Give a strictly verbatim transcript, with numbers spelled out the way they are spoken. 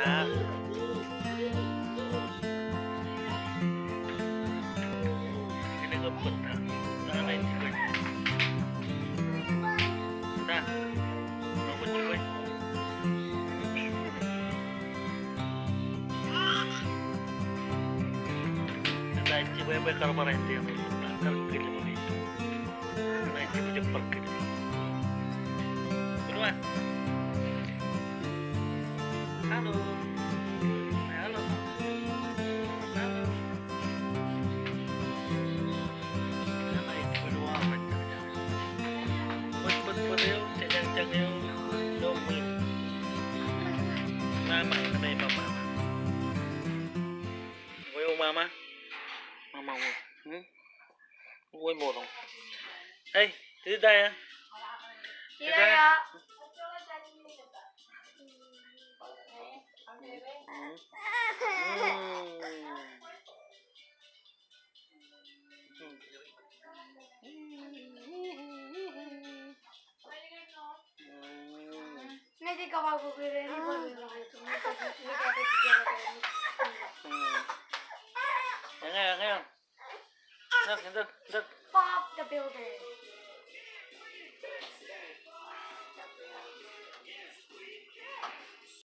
Ah. Āinwōt eo bōk ta, ta ṇa in jibwe. Ta, ṇo bōk jibwe. Ta jibwe bwe kar bar āindein, kar kile bwe. Ṇa in jibwe jab bar kile. Unuwaan. Hello. Hello. Hello. Mama, mama, mama. Mama, mama. Hmm? Wōn ṃool eo? Hey, ita ia. Ita ia. Eñe, eñe. Look, look, look. Bob the Builder.